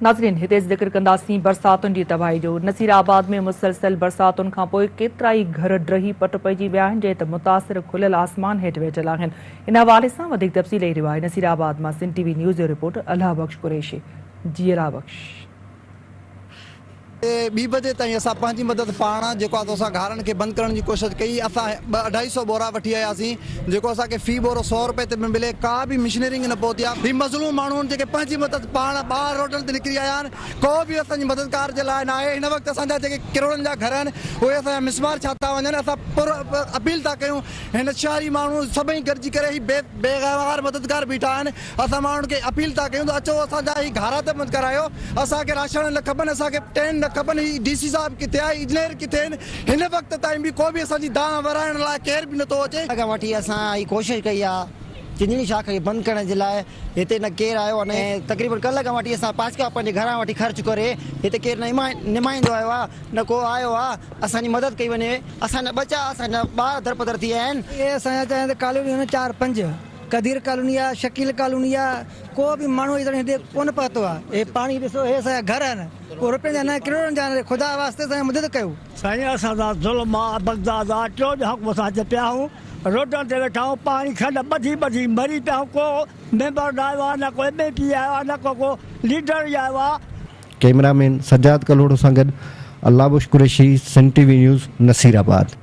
ناظرين هتي ذڪر ڪنداسين برساتن جي تباهي جو. نصير آباد ۾ مسلسل برساتن کانپوء ڪيترائي گهر ڊهي پٽ پئجي ويا آهن جڏهن ته متاثر کليل آسمان هيٺ ويٺل آهن. ان حوالي سان وڌيڪ تفصيل ڏئي رهيو آهي نصير آباد مان سنڌ ٽي وي نيوز جو رپورٽر الهه بخش قريشي. جي الهه بخش. ٻي بجي تائين اسان پنهنجي مدد پاڻ جيڪو آهي سو اسان گهارن کي بند ڪرڻ جي ڪوشش ڪئي اسان ٻه اڍائي سئو ٻورا وٺي آياسين جيڪو اسان کي في ٻورو سئو روپئي تي به ملي ڪا به مشنرنگ نه پهتي آهي هي مظلوم ماڻهو آهن جيڪي پنهنجي مدد پاڻ ٻاهر روڊن تي نڪري آيا آهن ڪو به اسان جي مددگار جي لاء ناهي هن وقت اسان جا جيڪي ڪروڙن جا گهر آهن اهي اسان جا مسمار ڇا ٿا وڃن اسان پر اپيل ٿا ڪيون هن شهري ماڻهو سڀئي گڏجي ڪري هي بي بيغار مددگار بيٺا آهن اسان ماڻهن کي اپيل ٿا ڪيون ته اچو اسان جا هي گهارا ته بند ڪرايو اسان کي راشڻ نه کپن اسان کي ٽين نه کپن هي ڊي سي صاحب ڪٿي آهي انجنيئر ڪٿي آهن هن وقت تائين به ڪو به اسان جي دانهن ورائڻ لاء ڪير به نٿو اچي. کان وٺي اسان هي ڪوشش ڪئي آ چنجڻي شاخ کي بند ڪرڻ جي لاء هتي نه ڪير آيو آ نه تقريبن ڪلهه کان وٺي اسان پاسڪا پنهنجي گهران وٺي خرچ ڪري هتي ڪير نه نمائندو آيو آ نه ڪو آيو آ اسان جي مدد ڪئي وڃي اسان جا ٻچا اسان جا ٻار درپدر ٿي ويا آهن. اهي اسان جا چاهين ته ڪالونيون آهن چار پنج قدير ڪالوني آ شڪيل ڪالوني آ ڪو به ماڻهو اڄ تائين هتي ڪونه پهتو آ اهي پاڻي ڏسو اهي اسان جا گهر آهن ڪو روپين جا نه ڪروڙن جا آهن خدا واسطي اسان جي مدد ڪيو. سائين اسان سان ظلم آ بغداد آ ٽيون ڏينهن حڪم سان هتي پيا آهيون روڊن تي ويٺا آهيون پاڻي کنڊ ٻڌي ٻڌي مري پيا آهيون ڪو ميمبر نه آيو آ نه ڪو ايم اي پي آيو آ نه ڪو ڪو ليڊر ئي آيو آ. ڪئميرا مين سجاد ڪلهوڙو سان گڏ Allah Bakhsh Qureshi, Sindh T V news, Nasirabad.